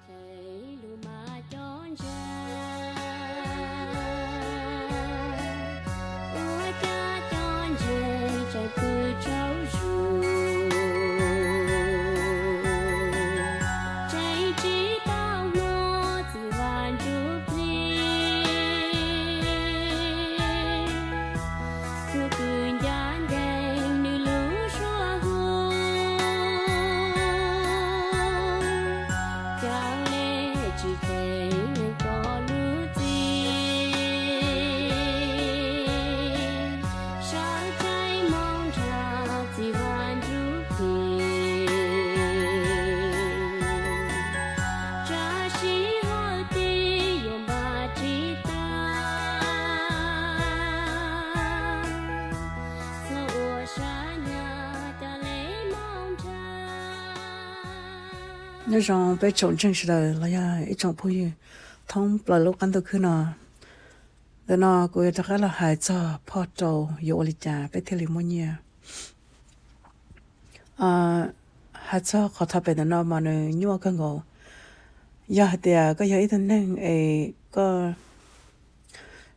Feem lus mas cov ntseeg, ua cas cov ntseeg tseem pw tsaug zug, tseem tsis tau hnov txiv Vaj Ntsuj Plig. Tus kwv ncaj ncees nws lub suab hu, cas li tsis tev koj lub txim, sawv tsees mus nrog txiv Vaj Ntsuj Plig, tsam sim hawm tib yuav npaj tsis tau, txhob ua siab nyiam, cas li mus nrog. Nyob zoo peb tsoom ntseeg sawv daws los yog ib tsoom phooj ywg thoob plaws lub qab ntuj khwb no. Ntawm no kuv yuav rov qab los hais txog phoj rau yuav ua li cas peb thiaj li muaj nyiaj. Hais txog qhov topic ntawm no mas nws nyuaj kawg nkaus. Yog hais tias koj yog ib tug neeg es koj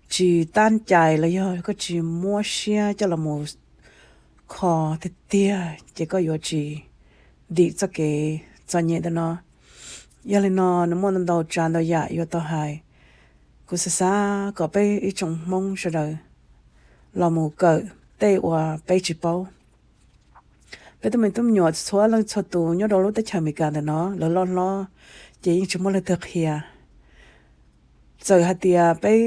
tsis tab cai los yog koj tsis muab siab coj los mus kho tiag tiag ces koj yuav tsis dim txoj kev txom nyem ntawm no. Yog li no nws muaj ntau tsav ntau yam yuav tau hais. Kuv xav xav kom peb ib tsoom Hmoob sawv daws los mus kawm tej uas peb tsis paub. Peb tub me tub me nyuam txhua leej txhua tus nyob rau lub teb chaws Amelikas ntawm no lawv loj hlob ces yeej tsis muaj leej twg qhia. Txawm hais tias peb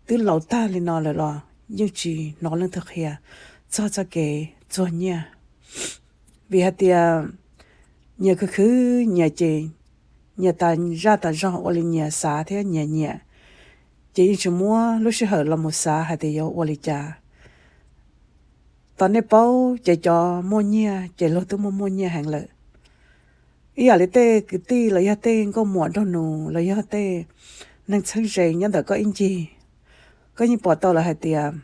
twb laus tag li no lawm los yeej tsis hnov leej twg qhia txog txoj kev txuag nyiaj. Vim hais tias nyias khwv khwv nyias ces nyias tas zaj tas zog ua li nyias xav thiab nyias nyiam, ces yeej tsis muab lub sij hawm los mus xav hais tias yuav ua li cas. Tom nej paub ces cov muaj nyiaj ces luag twb muaj muaj nyiaj heev lawm. Ib yam li tej kwv tij los yog tej nkauj muam nraug nus los yog tej neeg txheeb ze nyob ntawm koj ib ncig, koj yeej pom tau lawm hais tias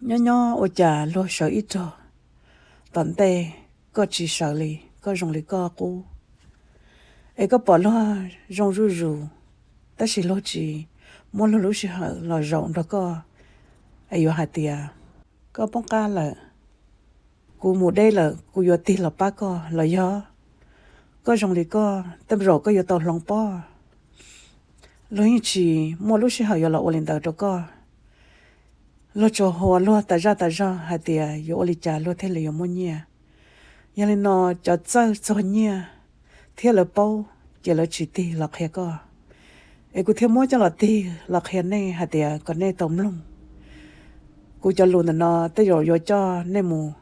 nyob nyob ua cas luag sawv ib rog, tom ntej koj tsis sawv li, koj zoo li koj qub. Es koj pom luag zoo zuj zus, tab sis luag tsis muab luag lub sij hawm los zaum nrog koj, es yuav hais tias koj poob qab lawm, kuv mus deb lawm, kuv yuav tig los pab koj los yog koj zoo li koj tej zaum koj yuav tau hloov pob. Luag yeej tsis muaj lub sij hawm yuav los ua li ntawd rau koj. Luag tsuas hais luag tas zaj tas zog hais tias yuav ua li cas luag thiaj li yuav muaj nyiaj. Yog li no cov txawj txuag nyiaj thiab lawv paub ces lawv tsis tig los qhia koj. Es kuv thiaj muab coj los tig los qhia nej hais tias kom nej tau mloog. Kuv cov lus ntawm no tej zaum yuav coj nej mus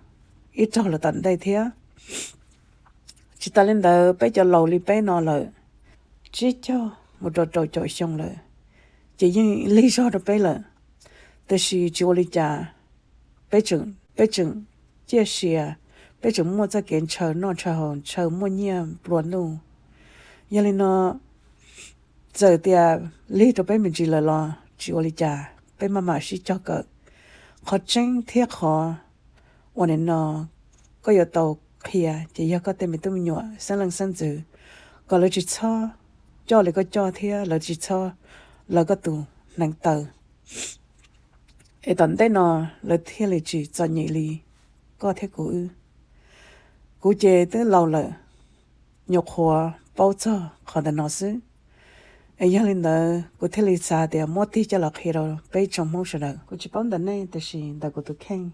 ib rog lawm tom ntej thiab. Tsis tas li ntawd peb cov laus li peb no lawm, tsib caug mus rau rau caum xyoo lawm, ces yeej lig zog rau peb lawm. Tiam sis tsis ua li cas, peb tseem, peb tseem ciaj sia, peb tseem muaj txoj kev ntshaw noj ntshaw haus ntshaw muaj nyiaj nplua nuj. Yog li no txawm tias lig rau peb me ntsis lawm los tsis ua li cas, peb maj mam sib cog kawm. Qhov tseeb thiab qhov uas nim no koj yuav tau qhia ces yog koj tej me tub me nyuam xeeb leej xeeb ntxwv, kom lawv tsis txhob coj li koj coj thiab lawv tsis txhob lawv koj tus hneev taw. Es tom ntej no lawv thiaj li tsis txom nyem li koj thiab kuv wb. Kuv ces twb laus lawm, nyuam qhuav paub txog qhov ntawm no xwb. Es yog li ntawd kuv thiaj li xav tias muab tig coj los qhia rau peb tsoom Hmoob sawv daws. Kuv tsis paub ntawm nej tiam sis ntawm kuv tus kheej,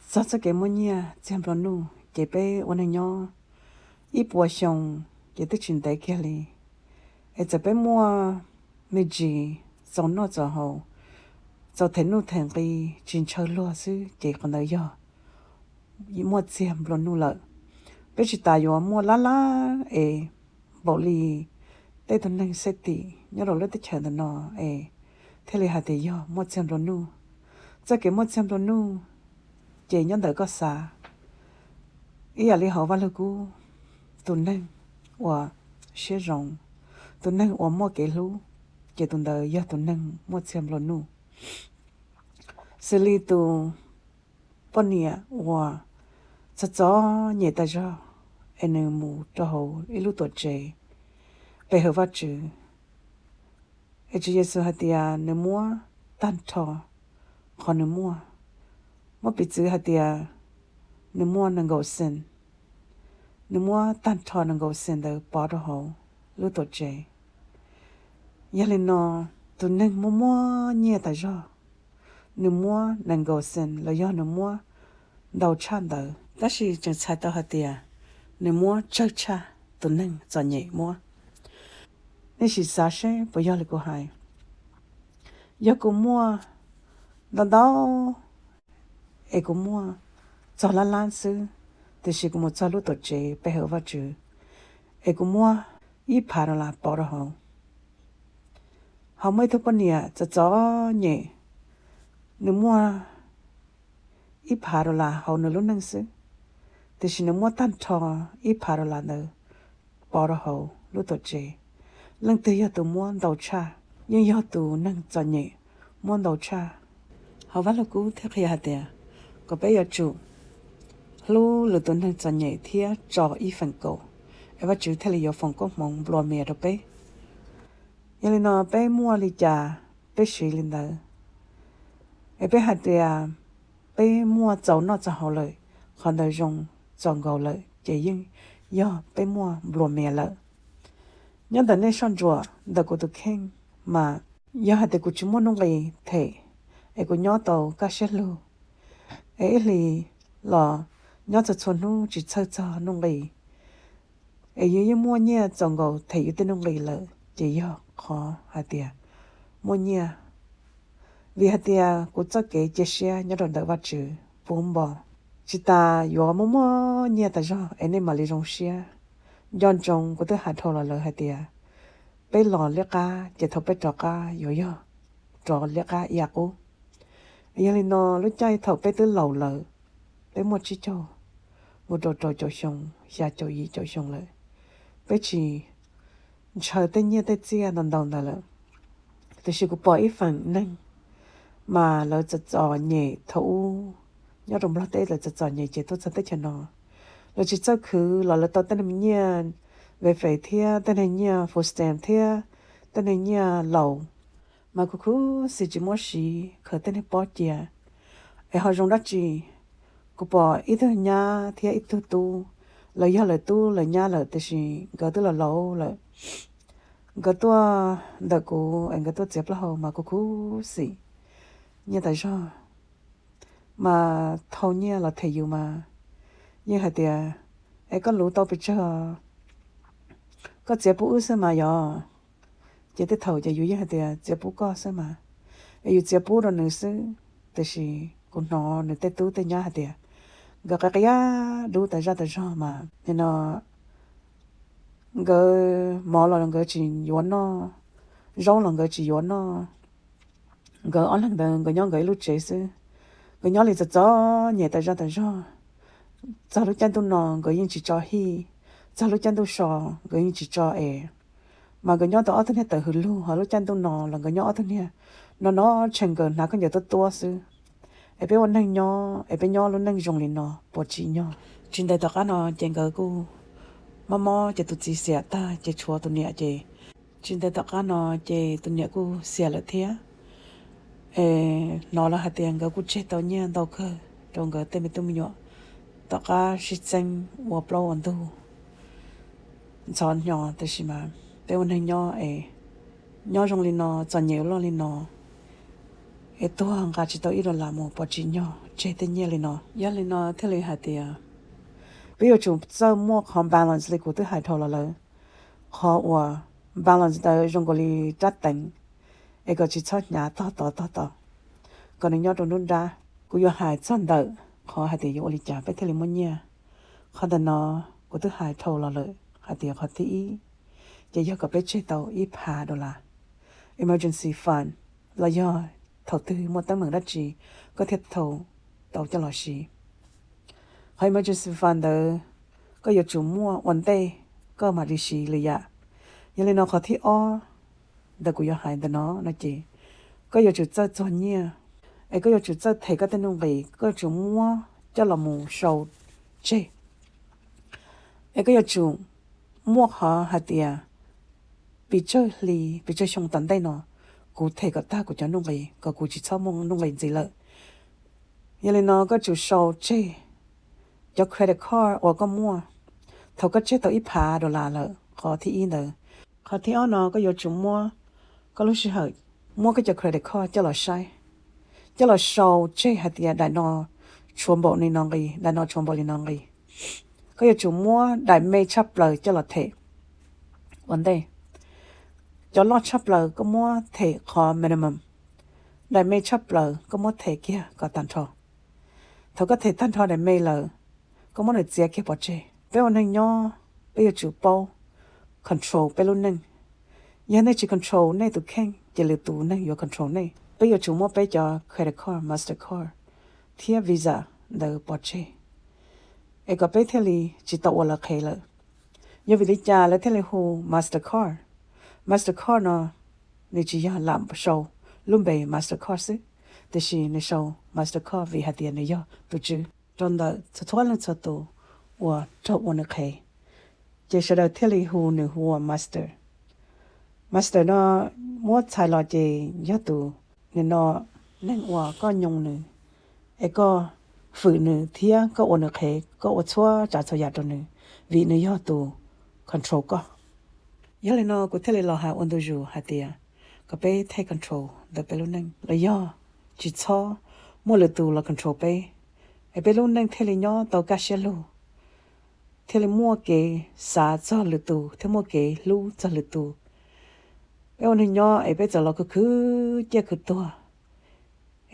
txog txoj kev muaj nyiaj txiag nplua nuj ces peb ua neeg nyob ib puas xyoo ces twb tsis ntev kiag li. Es txawm peb muaj me ntsis txaus noj txaus haus, txaus them nuj them nqi, tsis ntshaw luag xwb ces qhov ntawd yog muaj txiag nplua nuj lawm. Peb tsis tas yuav muaj lab lab es npaum li tej tug neeg xej tim nyob rau lub teb chaws ntawm no es thiaj li hais tias yog muaj txiag nplua nuj. Txoj kev muaj txiag nplua nuj ces nyob ntawm koj xav. Ib yam li hauv Vaj Lug Kub, tus neeg uas siab zoo, tus neeg uas muaj kev hlub, ces tus ntawd yog tus neeg muaj txiag nplua nuj. Xws li tus poj niam uas txom txom nyem tas zog es nws mus rau hauv ib lub tuam tsev, pe hawm Vajtswv. Es Tswv Yexus hais tias nws muab tag nrho qhov nws muaj, muab piv txwv hais tias nws muaj nees nkaum xees, nws muab tag nrho nees nkaum xees ntawd pov rau hauv lub tuam tsev. Yog li no, tus neeg muaj muaj nyiaj tas zog, nws muab nees nkaum xees los yog nws muab ntau tshaj ntawd, tab sis tseem txhais tau hais tias nws muab tsawg tshaj tus neeg txom nyem muab. Nej sim xav seb puas yog li kuv hais. Yog kuv muaj ntau ntau, es kuv muaj txog lab lab xwb, tiam sis kuv mus txog lub tuam tsev pe hawm Vajtswv, es kuv muab ib phav dollar pov rau hauv. Ho muaj ib tug poj niam txom txom nyem, nws muaj ib phav dollar hauv nws lub neej xwb, tiam sis nws muab tag nrho ib phav dollar ntawd pov rau hauv lub tuam tsev. Leej twg yog tus muab ntau tshaj? Yeej yog tus neeg txom nyem muab ntau tshaj. Hauv Vaj Lug Kub thiaj qhia hais tias kom peb yuav tsum hlub lwm tus neeg txom nyem thiab tso ib feem kaum, es Vajtswv thiaj li yuav foom koob hmoov nplua mias rau peb. Yog li no peb muaj li cas peb siv li ntawd. Es peb hais tias peb muaj txaus noj txaus haus lawm, qhov ntawd zoo txaus nkaus lawm ces yeej yog peb muaj nplua mias lawm. Nyob ntawm nej soj ntsuam ntawm kuv tus kheej mas, yog hais tias kuv tsis muaj nuj nqis them, es kuv nyob tau kaj siab lug, es ib hlis los nyob txhua txhua hnub tsis txhawj txog nuj nqis, es yus yeej muaj nyiaj txaus nkaus them yus tej nuj nqis lawm ces yog qhov hais tias muaj nyiaj. Vim hais tias kuv txoj kev cia siab nyob rau ntawm Vajtswv puv npo. Tsis tas yuav muaj muaj nyiaj tas zog es nej mam li zoo siab. Nco ntsoov kuv twb hais dhau los lawm hais tias peb los liab qab ces thaum peb rov qab yuav yog rov liab qab ib yam qub. Yog li no lub caij thaum peb twb laus lawm, peb muaj tsib caug mus rau rau caum xyoo, xya caum yim caum xyoo lawm, peb tsis ntshaw tej nyiaj tej txiaj ntau ntau ntawd lawm. Tiam sis kuv pom ib feem neeg mas lawv txom txom nyem thaum ub nyob rau Nplog teb, lawv txom txom nyem ces tuaj txog teb chaws no, lawv tsis txawj khwv los lawv tau tej neeg nyiaj vefe thiab tej neeg nyiaj food stamp thiab tej neeg nyiaj laus, mas kuv khuv xim tsis muab siv khaws tej neeg pob cia. Es ho zoo dab tsi? Kuv pom ib tug nyab thiab ib tug tub, lawv yog lawv tub lawv nyab lawm tiam sis nkawd twb laus laus lawm. Nkawd tuaj ntawm kuv es nkawd tuaj txiav plaub hau mas kuv khuv xim nyiaj tas zog. Mas thau nyiaj los them yus mas yeej hais tias, es koj luv tau pes tsawg? Koj txiav pub wb xwb mas yog. Ces tej thaum ces yus yeej hais tias txiav pub koj xwb mas, es yus txiav pub rau nws xwb. Tiam sis kuv hnov nws tej tub tej nyab hais tias nkawd qias qias dub tas zaj tas zog mas nim no nkawd mov los nkawd tsis yuav noj, zaub los nkawd tsis yuav noj. Nkawd ob leeg ntawd nkawd nyob nkawd ib lub tsev xwb, nkawd nyob li txom txom nyem tas zaj tas zog. Txog lub caij ntuj no nkawd yeej tsis tso hij, txog lub caij ntuj so nkawd yeej tsis tso es. Mas nkawd nyob tau ob tug niag tawm hws lug, ho lub caij ntuj no los nkawd nyob ob tug niag no no tshee, nkawd hnav khaub ncaws tuab tuab xwb. Es peb ua neeg nyob es peb nyob lub neej zoo li no puas tsim nyog? Tsis ntev tom qab no ces nkawd kuj mob mob ces tus txiv xiam tag ces tshuav tus niam ces tsis ntev tom qab no ces tus niam kuj xiam lawm thiab. Es hnov lawv hais tias nkawd kuj tseg tau nyiaj ntau kawg rau nkawd tej me tub me nyuam tom qab sib txeeb ua plaub ua ntug ntxhov hnyo. Tiam sis mas peb ua neeg nyob es nyob zoo li no, txom nyem ua luaj li no, es tuag nqa tsis tau ib dollar mus puas tsim nyog tseg tej nyiaj li no? Yog li no thiaj li hais tias peb yuav tsum txawj muaj qhov balance li kuv twb hais dhau los lawm. Qhov uas balance ntawd zoo nkaus li rab teev, es kom tsis txhob hnyav tog tod tog tod, kom nws nyob rau nruab nrab. Kuv yuav hais txog ntawm qhov hais tias yuav ua li cas peb thiaj li muaj nyiaj. Qhov ntawm no kuv twb hais dhau los lawm hais tias qhov thib ib ces yog kom peb tseg tau ib phav dollar emergency fund, los yog thaum twg muaj teeb meem dab tsi koj thiaj tau tau coj los siv. Qhov emergency fund ntawd koj yuav tsum muaj ua ntej koj mam li siv lwm yam. Yog li no qhov thib ob ntawm kuv yuav hais ntawm no no ces koj yuav tsum txawj txog nyiaj, es koj yuav tsum txawj them koj tej nuj nqis, koj yuav tsum muab coj los mus sau tseg. Es koj yuav tsum muaj qhov hais tias pes tsawg hli, pes tsawg xyoo tom ntej no kuv them kom tag kuv cov nuj nqis kom kuv tsis txhob muaj nuj nqis ntxiv lawm. Yog li no koj tsum sau tseg cov credit card uas koj muaj thaum koj tseg tau ib phav dollar lawm, qhov thib ib ntawd. Qhov thib ob no koj yuav tsum muab koj lub sij hawm muab koj cov credit card coj los saib, coj los sau tseg hais tias daim no tshuav npaum li no nqi, daim no tshuav npaum li no nqi. Koj yuav tsum muab daim me tshaj plaws coj los them ua ntej. Cov loj tshaj plaws koj muab them qhov minimum, daim me tshaj plaws koj muab them kiag kom tag nrho. Thaum koj them tag nrho daim me lawm, koj muab nws txiav kiag pov tseg. Peb ua neeg nyob, peb yuav tsum paub control peb lub neej. Yog nej tsis control nej tus kheej ces lwm tus neeg yuav control nej. Peb yuav tsum muab peb cov credit card, Mastercard thiab Visa ntawd pov tseg, es kom peb thiaj li tsis tau ua lawv qhev lawm. Yog vim li cas lawv thiaj li hu Mastercard? Mastercard no nws tsis yog lam sau lub npe Mastercard xwb, tiam sis nws sau Mastercard vim hais tias nws yog tus tswv rau ntawm txhua txhua leej txhua tus uas raug ua nws qhev, ces sawv daws thiaj li hu nws hu ua Master. Master no muab txhais los ces yog tus, nim no neeg uas koj nyooj nws, es koj fwm nws thiab koj ua nws qhev, koj ua txhua tsav txhua yam rau nws, vim nws yog tus control koj. Yog li no kuv thiaj li los hais ua ntu zus hais tias kom peb take control ntawm peb lub neej los yog tsis txhob muaj lwm tus los control peb, es peb lub neej thiaj li nyob tau kaj siab lug, thiaj li muaj kev xav txog lwm tus thiab muaj kev hlub txog lwm tus. Peb ua neeg nyob es peb txawm los khwv khwv ciaj khwv tuag,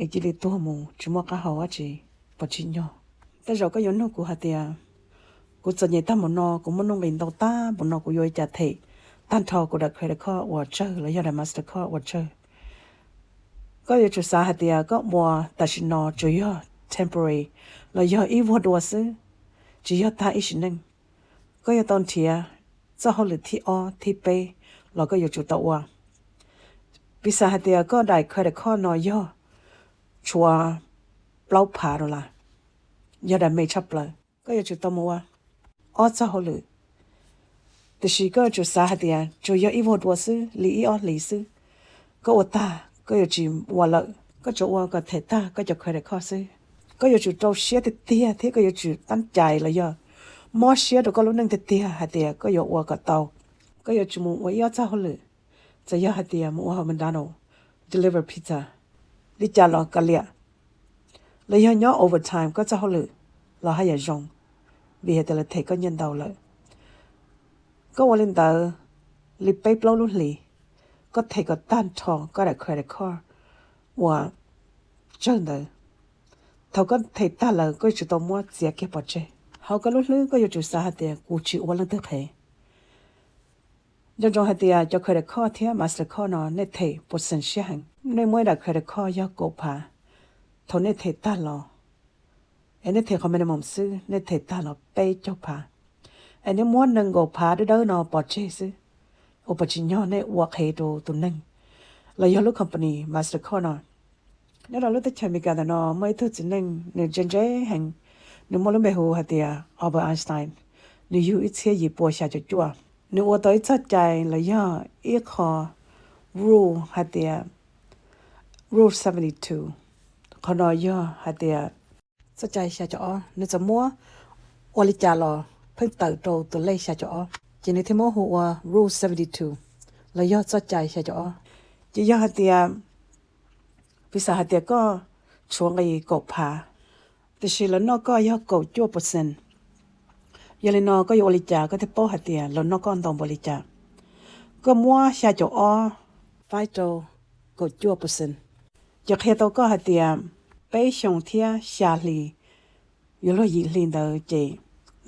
es cia li tuag mus tsis muaj qab hau dab tsi, puas tsim nyog? Tej zaum koj yuav nug kuv hais tias, kuv txom nyem tag npaum no, kuv muaj nuj nqis ntau tag npaum no, kuv yuav ua li cas them tag nrho kuv daim credit card uas tsawg los yog daim Mastercard uas tsawg? Koj yuav tsum xav hais tias koj ua tam sim no tsuas yog temporary los yog ib vuag dua xwb, tsis yog tag ib sim neej. Koj yuav tau nrhiav txoj hauj lwm thib ob thib peb los koj yuav tsum tau ua. Piv xam hais tias koj daim credit card no yog tshuav plaub phav dollar, yog daim me tshaj plaws, koj yuav tsum tau mus ua ob txoj hauj lwm. Tiam sis koj yuav tsum xav hais tias tsuas yog ib vuag dua xwb, li ib ob hlis xwb, koj ua tag koj yuav tsis ua lawm, koj tsuas ua kom them tag koj cov credit card xwb. Koj yuav tsum rau siab tiag tiag thiab koj yuav tsum tab cai los yog mob siab rau koj lub neej tiag tiag hais tias koj yuav ua kom tau. Koj yuav tsum mus ua ib ob txoj hauj lwm, txawm yog hais tias mus ua hauv McDonald, deliver pizza, li cas los kav liam, los yog nyob overtime koj txoj hauj lwm los haj yam zoo, vim hais tias lawv them koj nyiaj ntau lawm. Koj ua li ntawd li peb plaub lub hlis, koj them kom tag nrho koj daim credit card uas tsawg ntawd. Thaum koj them tag lawm koj yuav tsum tau muab txiav kiag pov tseg. Hauv koj lub hlwb koj yuav tsum xav hais tias kuv tsis ua leej twg qhev. Nco ntsoov hais tias cov credit card thiab Mastercard no nej them percent siab heev. Nej muab ib daim credit card yog kaum phav, thaum nej them tag los, es nej them qhov minimum xwb, nej them tag los peb caug phav, es nej muab nees nkaum phav dawb dawb no pov tseg xwb, ua puas tsim nyog nej ua qhev rau tus neeg los yog lub company Mastercard no? Nyob rau lub teb chaws Amelikas ntawm no muaj ib tug txiv neej nws ntse ntse heev, nws muaj lub npe hu hais tias Albert Einstein, nws yug ib txhiab yim pua xya caum cuaj. Nws ua tau ib txoj cai los yog ib qho rule hais tias rule seventy two. Qhov no yog hais tias txoj cai xya caum ob, nws txawm muab ua li cas los pheej tawm rau tus lej xya caum ob, ces nws thiaj muab hu ua rule seventy two, los yog txoj cai xya caum ob. Ces yog hais tias, piv xam hais tias koj tshuav nqi kaum phav, tiam sis lawv noj koj yog kaum cuaj percent. Yog li no koj yuav ua li cas koj thiaj paub hais tias lawv noj koj ntau npaum li cas? Koj muab xya caum ob faib rau kaum cuaj percent, ces qhia tau koj hais tias peb xyoo thiab xya hli, yuav luag yim hli ntawd ces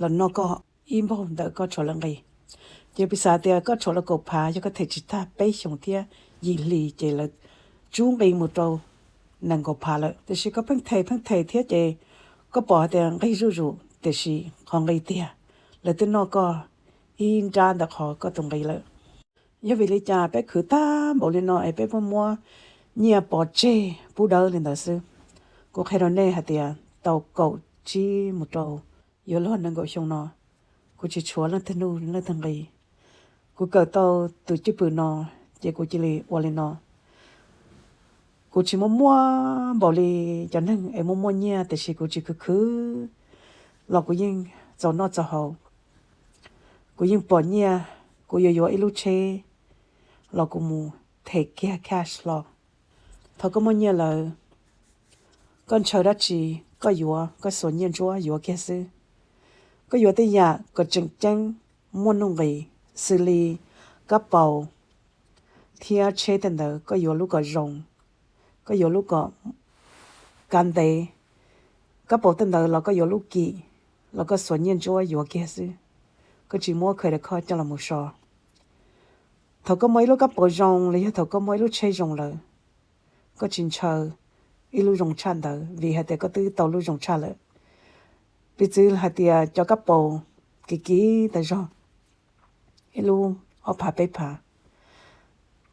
los noj koj ib npaug ntawm koj tshuav lawv nqi. Ces piv xam tias koj tshuav lawv kaum phav, yog koj them tsis tag peb xyoo thiab yim hli ces lawv tsub nqi mus rau nees nkaum phav lawm. Tiam sis koj pheej them pheej them thiab ces koj pom hais tias nqi zuj zus, tiam sis qhov nqi tiag lawv twb noj koj ib nrab ntawm qhov koj tus nqi lawm. Yog vim li cas peb khwv tag npaum li no es peb muab muab nyiaj pov tseg pub dawb li ntawd xwb? Kuv qhia rau nej hais tias tau kaum tsib mus rau yuav luag nees nkaum xyoo no, kuv tsis tshuav leej twg nuj leej twg nqi. Kuv kawm tau tus cwj pwm no, ces kuv cia li ua li no. Kuv tsis muaj muaj npaum li cov neeg es muaj muaj nyiaj, tiam sis kuv tsis khwv khwv los kuv yeej txaus noj txaus haus. Kuv yeej pom nyiaj, kuv yuav yuav ib lub tsheb los kuv mus them kiag cash hlo. Thaum koj muaj nyiaj lawm, koj ntshaw dab tsi, koj yuav, koj xuas nyiaj ntsuab yuav kiag xwb. Koj yuav tej yam kom tseem ceeb, muaj nuj nqis, xws li kab paus thiab tsheb tej ntawd, koj yuav lub kom zoo, koj yuav lub kom kav ntev. Kab paus tej ntawd los koj yuav lub kim, los koj xuas nyiaj ntsuab yuav kiag xwb. Koj tsis muab credit card coj los mus so. Thaum koj muaj ib lub kab paus zoo los yog thaum koj muaj ib lub tsheb zoo lawm, koj tsis ntshaw ib lub zoo tshaj ntawd vim hais tias koj twb tau lub zoo tshaj lawm. Piv txwv hais tias cov kab paus kim kim tas zog, ib lub ob phav peb phav.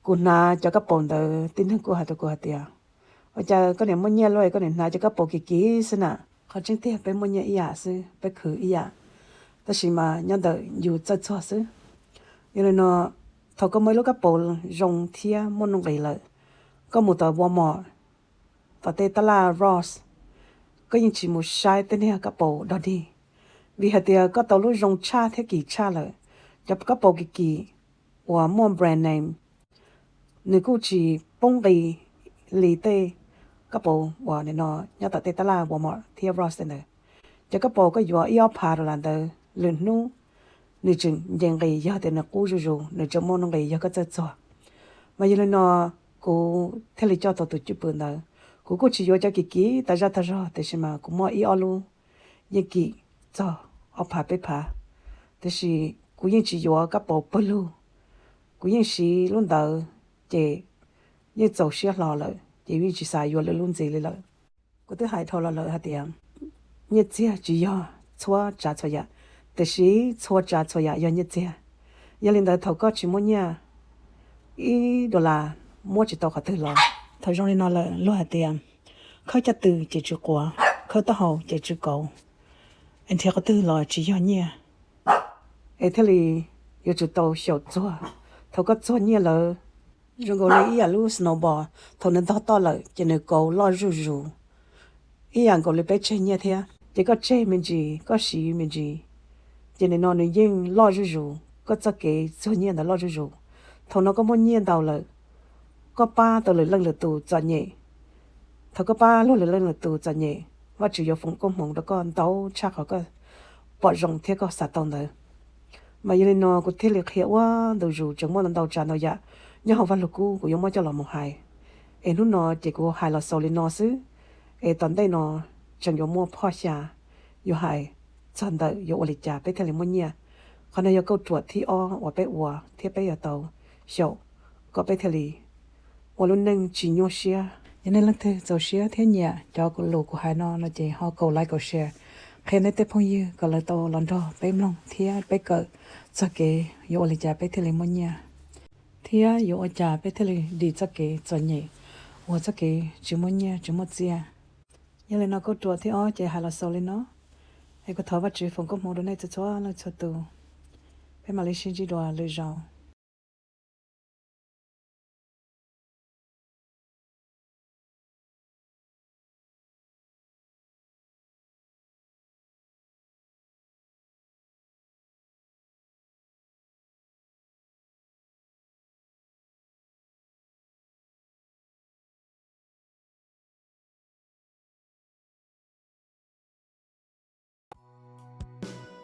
Kuv hnav cov kab paus ntawd, tib neeg kuj hais rau kuv hais tias, ua cas koj niam muaj nyiaj luaj koj niam hnav cov kab paus kim kim xwb na? Qhov tseeb tiag peb muaj nyiaj ib yam xwb, peb khwv ib yam, tab sis mas nyob ntawm yus txawj txog xwb. Yog li no, thaum koj muaj ib lub kab paus zoo thiab muaj nuj nqis lawm, koj mus tom Walmart, tom tej tab laj Ross, koj yeej tsis mus saib tej niag kab paus dog dig, vim hais tias koj tau lub zoo tshaj thiab kim tshaj lawm. Cov kab paus kim kim uas muaj brand name, nws kuj tsis poob nqi li tej kab paus uas nim no nyob tom tej tab laj Walmart thiab Ross tej ntawd. Cov kab paus koj yuav ib ob phav dollar ntawd, lwm hnub nws tseem nce nqis yog tias nws qub zuj zus, nws tseem muaj nuj nqis yog koj txawj txog. Mas yog li no, kuv thiaj li coj tau tus cwj pwm ntawd. Kuv kuj tsis yuav cov kim kim tas zaj tag zog, tiam sis mas kuv muaj ib ob lub yeej kim txog ob phav peb phav, tiam sis kuv yeej tsis yuav kab paus pawg lug. Kuv yeej siv lub ntawd, ces yeej txaus siab hlo lawm ces yeej tsis xav yuav lwm lub ntxiv li lawm. Kuv twb hais dhau los lawm hais tias nyiaj txiag tsis yog txhua tsav txhua yam, tiam sis txhua tsav txhua yam yog nyiaj txiag. Yog li ntawd thaum koj tsis muaj nyiaj, ib dollar muab tsis tau qhov twg los. Thaum zoo li no lawm luag hais tias khawb caj tw ces tsw quav, khawb taub hau ces tsw kauv, es nrhiav qhov twg los tsis yog nyiaj, es thiaj li yuav tsum tau xyaum txuag. Thaum koj txuag nyiaj lawm, zoo nkaus li ib yam lub snowball, thaum nws ntog toj lawm ces nws kauv loj zuj zus, ib yam nkaus li peb tseg nyiaj thiab. Ces koj tseg me ntsis, koj siv me ntsis, ces nim no nws yeej loj zuj zus, koj txoj kev txuag nyiaj ntawd loj zuj zus. Thaum no koj muaj nyiaj ntau lawm, koj pab tau lwm leej lwm tus txom nyem. Thaum koj pab luag lwm leej lwm tus txom nyem, Vajtswv yuav foom koob hmoov rau koj ntau tshaj qhov koj pom zoo thiab koj xav tau ntawd. Mas yog li no kuv thiaj li qhia ua ntu zus, tseem muaj ntau tsav ntau yam nyob hauv Vajluskub kuv yuav muab coj los mus hais. Es hnub no ces kuv hais los xaus li no xwb, es tom ntej no tseem yuav muaj phoj xya yuav hais txog ntawm yuav ua li cas peb thiaj li muaj nyiaj. Qhov no yog kauj ruam thib ob uas peb ua thiab peb yuav tau xyaum kom peb thiaj li ua lub neej tsis nyuaj siab. Yog nej leej twg txaus siab thiab nyiam cov lus kuv hais no no ces ho kaum like kaum share, qhia nej tej phooj ywg kom lawv tau los nrog peb mloog thiab peb kawm txog kev yuav ua li cas peb thiaj li muaj nyiaj, thiab yuav ua cas peb thiaj li dim txoj kev txom nyem uas txoj kev tsis muaj nyiaj tsis muaj txiaj. Yog li no kauj ruam thib ob ces hais los xaus li no, es kuv thov Vajtswv foom koob hmoov rau nej txhua txhua leej txhua tus. Peb mam li sib ntsib dua lwm zaus.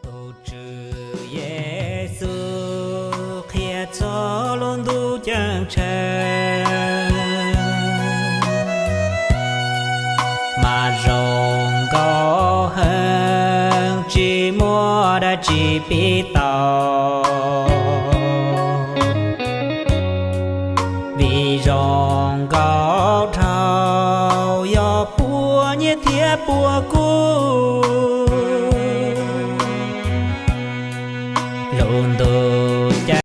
Tus Tswv Yexus qhia txog lub ntuj ceeb tsheej mas zoo nkauj heev, tsis muaj dab tsi pib tau. Vim zoo